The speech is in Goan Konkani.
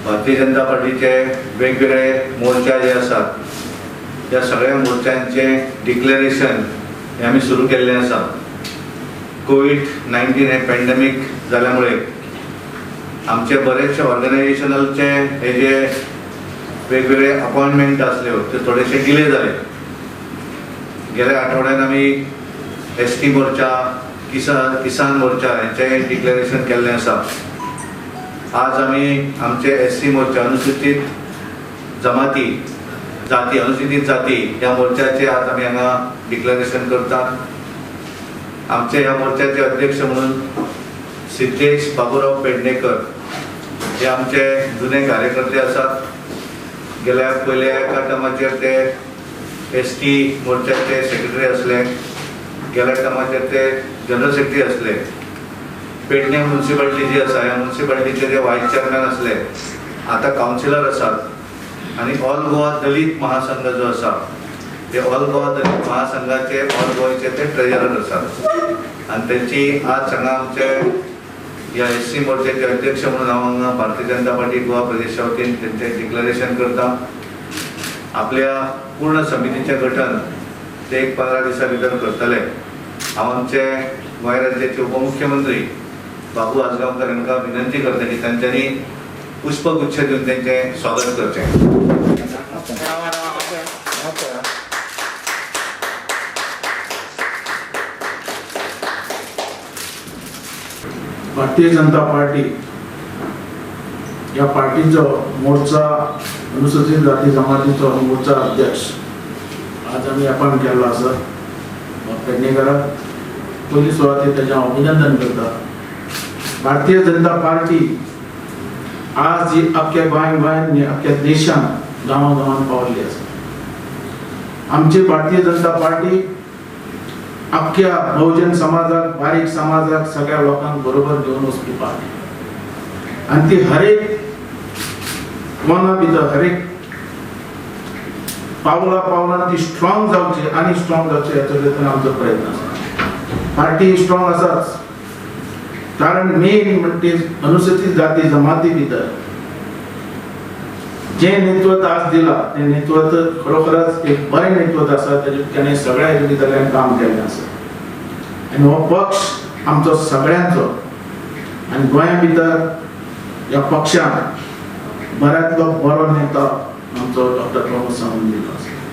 भारतीय जनता पार्टीचे वेगवेगळे मोर्चा जे आसात त्या सगळ्या मोर्चांचे डिक्लेरेशन हे आमी सुरू केल्लें आसा. कोवीड-19 हे पॅन्डेमीक जाल्यामुळे आमचे बरेचशे ऑर्गनायझेशनाचे हे जे वेगवेगळे अपॉयंटमेंट आसल्यो ते थोडेशे डिले जाले. गेल्या आठवड्यान आमी एस टी मोर्चा, किसान मोर्चा हेंचें डिक्लेरेशन केल्लें आसा. आज आमी आमचे एस सी मोर्चा, अनुसूचित जमाती जाती, अनुसूचित जाती ह्या मोर्चाचे आज आमी हांगा डिक्लेरेशन करतात. आमचे ह्या मोर्चाचे अध्यक्ष म्हणून सिद्धेश बाबुराव पेडणेकर हे आमचे जुने कार्यकर्ते आसात. गेल्या पयल्या एका टर्माचेर ते एस टी मोर्चाचे सेक्रेटरी आसले, गेल्या टर्माचेर ते जनरल सेक्रेटरी आसले. पेडणे म्युन्सिपाल्टी जी आसा ह्या म्युन्सिपाल्टीचे ते वायस चेअरमॅन आसले, आतां कावन्सिलर आसात. आनी ऑल गोवा दलीत महासंघ जो आसा ते ऑल गोवा दलीत महासंघाचे ऑल गोवाचे ते ट्रेजरर आसात. आनी तेंची आज हांगा आमचे ह्या एस सी मोर्चाचे अध्यक्ष म्हणून हांव हांगा भारतीय जनता पार्टी गोवा प्रदेशा वतीन तेंचें डिक्लेरेशन करता. आपल्या पूर्ण समितीचें गठन ते एक 15 दिसां भितर करतले. हांव आमचे गोंय राज्याचे उपमुख्यमंत्री बाबू आजगांवकर हांकां विनंती करता की तांच्यांनी पुष्पगुच्छ दिवन तेंचें स्वागत करचें. भारतीय जनता पार्टी ह्या पार्टीचो मोर्चा, अनुसूचित जाती जमातीचो मोर्चा अध्यक्ष आज आमी अपॉयंट केल्लो आसा पेडणेकराक. पयली सुवातेर तेजें हांव अभिनंदन करता. भारतीय जनता पार्टी आज ही अख्ख्या गोंयान गोंयान न्ही, अख्ख्या देशान गांवां गांवान पावल्ली आसा. आमची भारतीय जनता पार्टी अख्ख्या बहुजन समाजाक, बारीक समाजाक, सगळ्या लोकांक बरोबर घेवन वचपी पार्टी. आनी ती हरेक कोना भितर, हरेक पावला पावलान ती स्ट्रॉंग जावची आनी स्ट्रॉंग जावची हाचो भितर आमचो प्रयत्न आसा. पार्टी स्ट्रॉंग आसाच, कारण मेन म्हणजे अनुसूचित जाती जमाती भितर जे नेतृत्व आज दिला ते नेतृत्व खरोखरच एक बरें नेतृत्व आसा. तेजे ताणें सगळ्या हेजे भितरल्यान काम केल्लें आसा. आनी हो पक्ष आमचो सगळ्यांचो आनी गोंया भितर ह्या पक्षान बऱ्यांतलो बरो नेता आमचो डॉक्टर प्रमोद सावंत दिलो आसा.